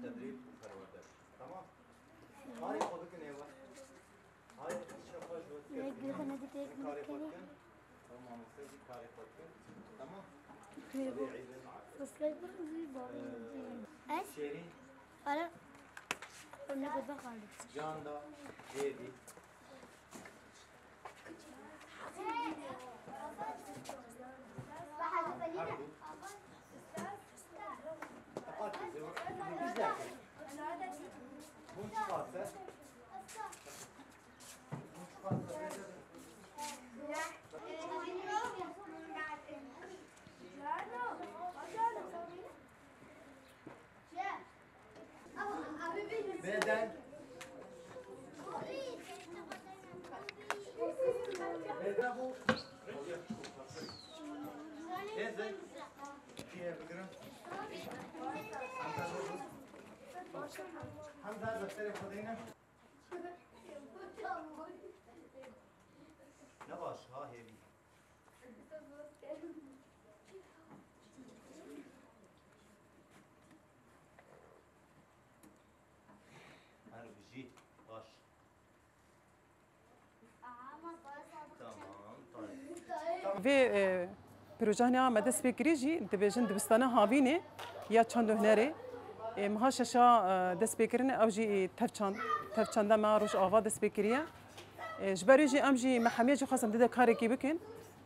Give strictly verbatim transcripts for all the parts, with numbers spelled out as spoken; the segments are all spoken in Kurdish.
Tedrîb û perwerde. Tamam. Karê xwe bikin êwe. Karê xwe ji we dikin. Karê xwe dikin. Ew mamoste jî karê xwe dikin. Tamam. Hadi Eydin. Ee, Şêrîn. Ara. Onu da kaldı. Can da. Hêvî. Beden. Beden bu. Êzî. Kiye bigirin. Hemza defterê xwe deyne. Ne baş ha hêvî. Her bijî baş. Tamam, tamam. Vê, e, projeya me dest pê kirî jî dibêjin dibistana havînê ya çand û hunerê. E, meha şeşa, e, dest pê kirine, ew jî tev çand, tev çanda me Rojava dest pê kiriye. E, ji ber wê jî em jî me hemiye jî xwestin dide karekî bikin.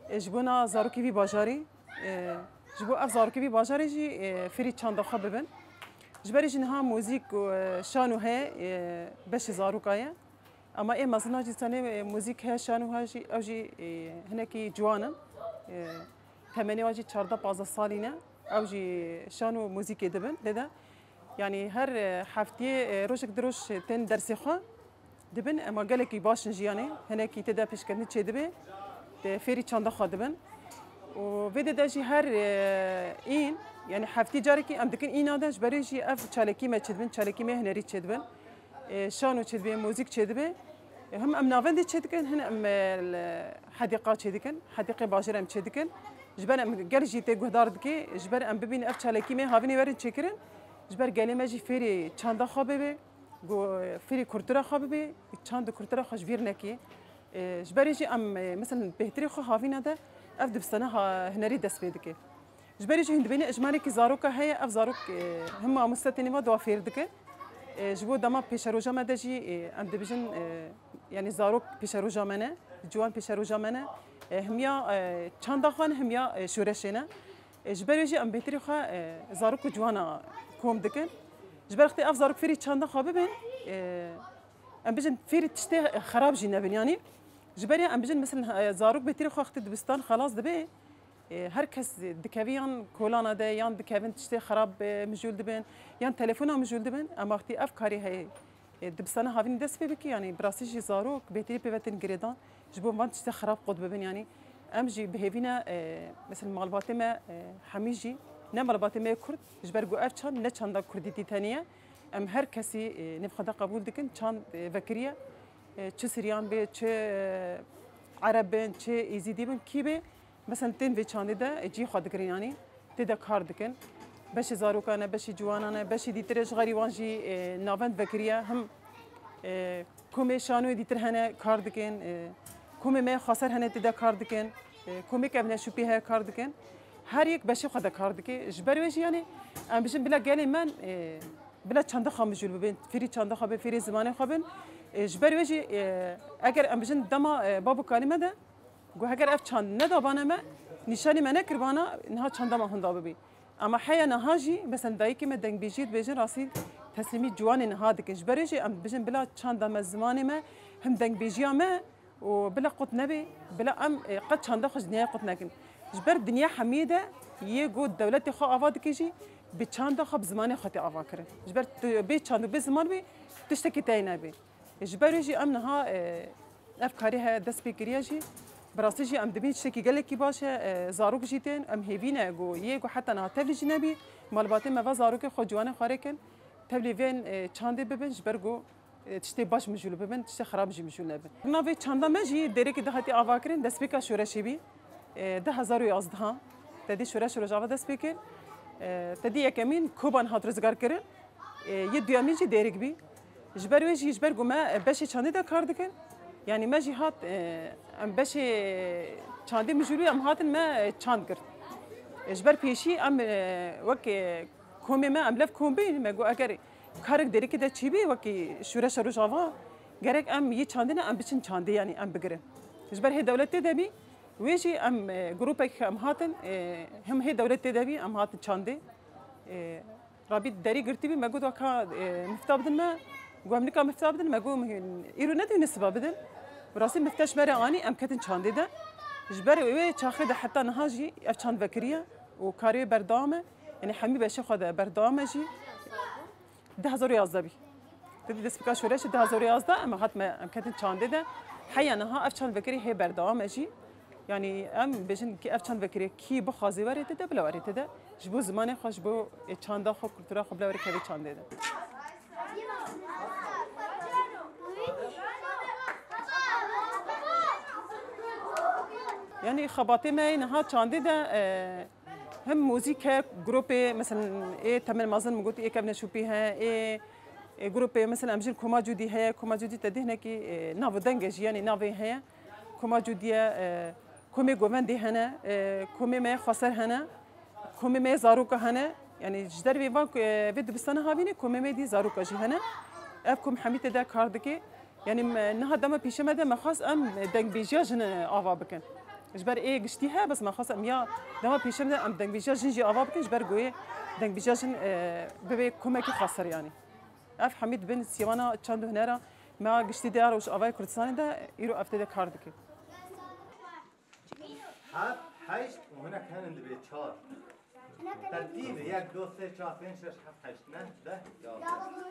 E, ji bona zarokê vî bajarî, e, ji bo ev zarokê vî bajarê jî, e, fêrî çanda xwe bibin. Ji ber wê jî niha muzîk û, e, şano heye, e, beşê zaroka ye. Ama ê mezina jî tenê, e, muzîk heye, şano heye jî, ew jî, e, hinekî ciwan in. E, temenê wan jî çardeh pazdeh salî ne. Ew jî şano muzîkê dibin, lê de Yanî her, e, heftiyê, e, rojek du roj tên dersê xwe dibin, ema gelekî baş in jî, yanî hinekî tê de pêşketinî çêdibe, tê fêrî çanda xwe dibin. Û vê de de jî her, e, în, yanî heftî carekî em dikin îna de, ji berê jî ev çalakî me çêdibin, çalakî me hunerî çêdibin. E, şano çêdibe, muzîk çêdibe. E, him em navendê çêdikin, hin em, e, li hedîqa çêdikin, hedîqê bajêr em çêdikin. Ji ber em gel jî tê guhdar dike, ji ber em bibînin ev çalakî me havînê werin çêkirin. Ji ber gelê me jî fêrî çanda xwe bibe, go-, fêrî kultura xwe bibe, çand û kultura xwe ji bîr neke. E, ji berê jî em, e, mesela bêhtirê xwe havîna de ev dibistana ha-, hunerî dest pê dike. Ji berê jî hûn dibînin ejmanekî zaroka heye, ev zarok, e, him mamoste tênê va dua fêr dikin. E, ji bo dema pêşeroja me de jî, e, em dibêjin, e, yanî zarok pêşeroja me ne, ciwan pêşeroja me ne. E, himiya, e, çanda xwe ne, himiya, e, şoreşê ne. E, ji ber wê jî em bêhtirê xwe, e, zarok û ciwana kom dikin. Ji ber wextê ev zarok fêrî çanda xwe bibin, e, em bijin fêrî tiştê xerab jî nebin. Yanî ji ber ya em bijin, mesela, e, zarok bêhtirê xwe wextê dibistan xelas dibe, e, her kes dikeve yan kolana de, yan dikevin tiştê xerab, e, mijûl dibin, yan telefona mijûl dibin. Em wextê ev karî heye, e, dibistana havînî dest pê bike, yanî bi rastî jî zarok bêhtirî pê ve tên girêdan, ji bo van tiştê xerab qut bibin. Yanî em jî bi hêvî ne, e, mesela malbatê me, e, hemî jî, ne malbatê me yê Kurd, ji ber ku ev çand ne çanda Kurdîtî tenê ye. Em her kesî, e, nêv xwe de qebûl dikin, çand, e, vekiriye. E, çi Siryan be, çi, e, Ereb bin, çi Êzîdî bin, kî be, Mesela tên vê çandê de, e, cihê xwe digirin, yanî tê de kar dikin. Beşê zarokan e, beşê ciwanan e, beşê dîtir e, ji xerî wan jî, e, navend vekiriye. Him, e, komê şanoyê dîtir hene kar dikin, e, komê me xweser hene tê de kar dikin, e, komê kevneşûpî heye kar dikin. Her yek beşê xwe de kar dike. Ji ber wê jî, yanî, em bijin bila gelê me, e, bila çanda xwe mijûl bibin, fêrî çanda xwe bin, fêrî zimanê xwe bin. E, ji ber wê jî, e, eger em bijin dema, e, bab û kalê me de, Got, heger ev çand nedabana me, nîşanî me nekiribana, niha çanda me hunda bibî. Ama heya niha jî, mesela dayikê me dengbêjiyê dibêjin, rastî teslîmî ciwanê niha dikin. Ji berê jî em bijin bila çanda me, zimanê me, him dengbêjiya me û bila qut nebe, bila em, e, qet çanda xwe ji dinyayê qut nekin. Ji ber dinya hemiyê de yê got dewletê xwe ava dike jî, bi çanda xwe, bi zimanê xwe tê ava kirin. Ji ber tu bê çand û bê ziman bî, tiştekî tey nebî. Ji ber wê jî em niha, e, ev karî heye dest pê kiriye jî, bi rastî jî em dibînin tiştekî gelekî baş e, e, zarok jî tên, em hêvî ne ku yê ku heta niha tevlî jî nebî, malbatê me va zarokê xwe ciwanê xwe rêkin, tevlî vên, e, çandê bibin, ji ber ku, e, tiştê baş mijûl bibin, tiştê xerab jî mijûl nebin. Navê çanda me jî dêrekî de hatî avakirin, destpêka şoreşê bî, e, du hezar û yazdehan, tedî şoreş Rojava dest pê kir, e, tedî yekemîn koban hat rizgar kirin. E, yê duyemîn jî Dêrik bî. Ji ber wê jî, ji ber ku me, e, beşê çandê de kar dikin. Yanî me jî hat, e, em beşê çandê mijûlî em hatin me, e, çand girt. E, ji ber pêşî em, e, wek, e, komê me em lev kom bîn, me got eger karek Dêrikê de çêbî wekî şoreşa Rojava, gerek em yê çandê ne em biçin çandê, yanî em bigirin. Ji ber hê dewlet tê de bî, wê jî em, e, grûpek em hatin, e, him hê dewlet tê de bî, em hatin çandê. E, Rabî derî girtî bî, me got, "Weka, e, mifta bidin me." Got, "Em nika mifta bidin." Me got, "Îro nedihêne siba bidin." Bi rastî mifta ji me re anî, em ketin çandê de. Ji ber wê çaxê de heta niha jî ev çand vekiriye û karê wê berdewam e. Yanî hemî beşê xwe de berdewam e jî. Du hezar û yazdeh bî. Te dî destpêka şoreşê du hezar û yazdeh em hatime, em ketin çandê de. Heya niha ev çand vekirî hê berdewam e jî. Yanî em bêjin ki ev çand vekirî kî bixwazî were tê de, bila were tê de. Ji bo zimanê xwe, ji bo, e, çanda xwe, kultura xwe bila were kevê çandê de. Yanî xebatê me yê niha çandê de, e, Him muzîk heye, grûpê, mesela, ê Temel Mezin min got, ê Kevneşopî heye, ê, ê grûpê, mesela, em jin Koma Cûdî heye, Koma Cûdî te dê hinekî, e, nav û deng e jî, yanî navê heye. Koma Cûdî ye, e, komê govendê hene, e, komê me yê xweser hene, komê me yê zaroka hene. Yanî ji dervê van, e, vê dibistana havînê komê me dî zaroka jî hene. Ev kom hemî tê de kar dike. Yanî me, niha dema pêşe me de me xwest em dengbêjiya jin ava bikin. Ji ber ê giştî heye, bes me xwest em ya dema pêşe me de em dengbêjiya jin jî ava bikin, ji ber ku yê dengbêjiya jin, e, bibe komekî xweser yanî. Ev hemî di bin sêwana çand û hunera me ya giştî de ya Rojavayê Kurdistanê de îro ev tê de kar dike. Heft, heşt û hinek henin dibê çar. Tertîbê yek, du, sê, çar, pênc, şeş, heft, heşt, neh, deh, yaz.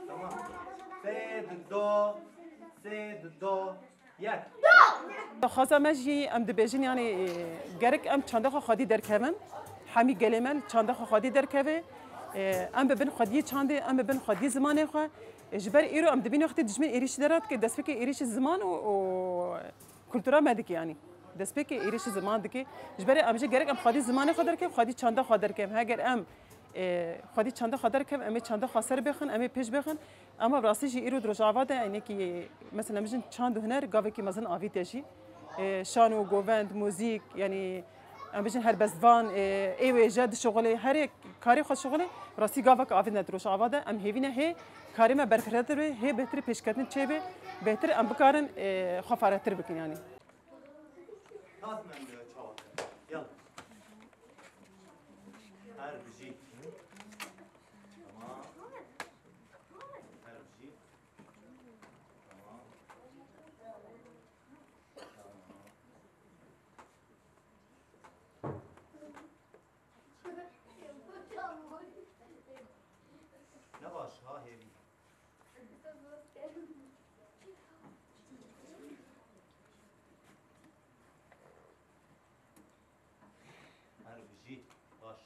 Tamam. Sê, du, do, sê, du, do, yek. Daxwaza me jî em dibêjin, yanî, e, gerek em çanda xwe xwedî derkevin. Hemî gelê me li çanda xwe xwedî derkeve. E, em bibin xwediyê çandê, em bibin xwediyê zimanê xwe. E, ji ber îro em dibînin wextê dijmin êrîşî dera dike, destpêkê êrîşî ziman û, û kultura me dike yanî. Destpêkê êrîşî ziman dike. Ji ber em jî gerek em xwedî zimanê xwe derkevin, xwedî çanda xwe derkevin. Heger em, e, xwedî çanda xwe derkevin, em ê çanda xwe ser bêxin, em ê pêş bêxin. Ema bi rastî jî îro di Rojava de, yanî ki, mesela, em bijin çand û huner gavekî mezin avîte jî. E, şano, govend, muzîk, yanî Em bijin helbestvan, e, ê wêje dişuxulê, herê karê xwe dişuxulê, rastî gavek avêtine di Rojava de. Em hêvî ne hê karê me berfirehtir be, hê bêhtir pêşketin çêbe, bêhtir em bikarin, e, xwe parehtir bikin yanî. Lazim em, e, çawa bikin? Yalla. Her bijî. Tamam. Her bijî. Tamam. Tamam. Ne baş ha hêvî. Her bijî baş.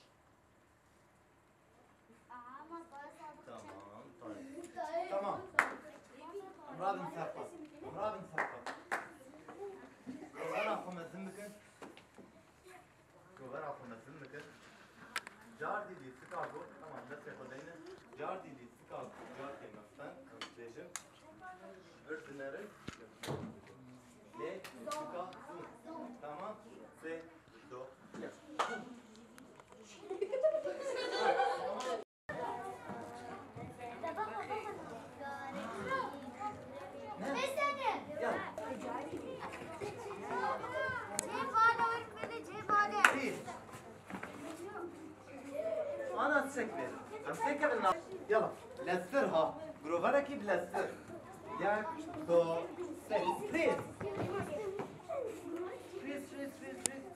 Tamam, tamam. Tamam. Em rabin ser xwe. Em rabin ser xwe. Kovera xwe mezin bikin. Kovera xwe mezin bikin. Cardî lîstika got, tamam, destê xwe deyne. Cardî lîstika got, cardî meften, em dibêjin. Vir dinerin. Lê lîstika zûn. Tamam. Sê, do, yek. Ana çek ver. Em çek ver. Yala. Lestir ha. Groverekî bi lestir. Yek, do, sê. Freeze. Freeze, freeze, freeze, freeze.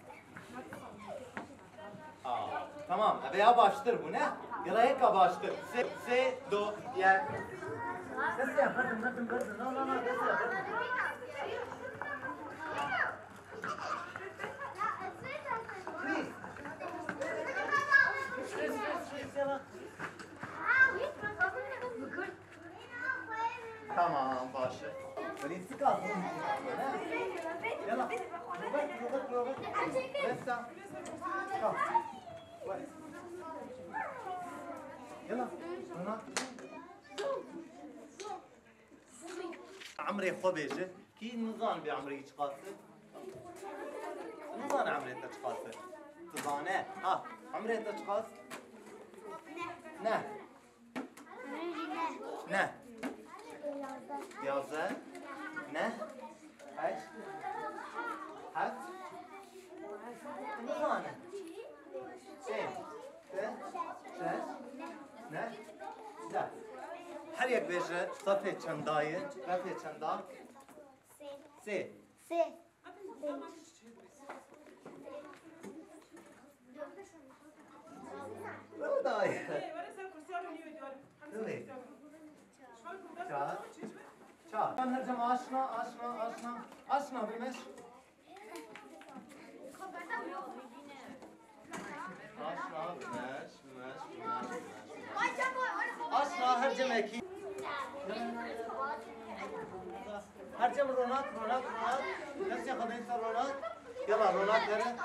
Aa, tamam, eve ya baştir bu ne? Yala heka baştir. Sê, sê, do, yek. Destê ya, verdim, verdim, verdim. No, no, no, destê ya, verdim. Please. Please, please, please, yala. Tamam, baş e. Belê tika zûn. Yala. Robert, Robert, Robert. Resta. Tamam. Yala. Ana. Emrê xwe bêje. Kî nizan bê emrê çiqas e? Nizan emrê te çiqas e. Dizane. Ha, emrê te çiqas? Ne. Ne. Yazdeh. Ne. Heşt. Heft. Nizane. Sê. Sê. Şeş. Ne. Deh. Her yek bêje sefê çenda ye. Refê çenda? Sê. Sê. Sê. Were dayê. Were ser kursiyê nîyo diyar. Çar. Çar. Her cem aşna, aşna, aşna. Aşna bir meş. Aşna bir meş, bir meş, bir meş, bir meş. Aşna her cem ekî. Her cem Ronak, Ronak, Ronak. Destê xwe bên ser Ronak. Yala Ronak here.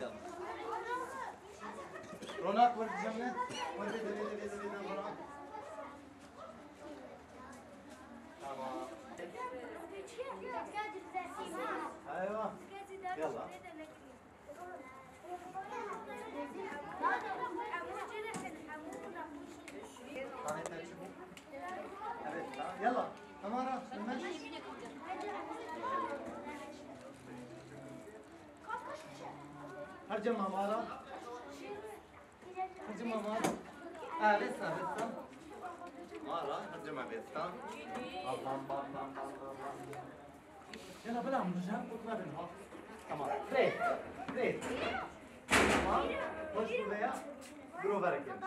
Yala. Ronak vur cemine. Vur de, de, de, de, de, de, Ronak. Tamam. Eyvah. Yala. Tanê te çi bû? Evet, tamam. Yala. Tamam, ra. Bilmez. Her cem amara. Her cem amara. Ha, vesta, vesta. Mara, her cem vesta. Bam, bam, bam. Yala, bila, mujahid kutma bin, ha. Tamam. Play. Play. Tamam. Hoş bu veya. Grover eklemiş.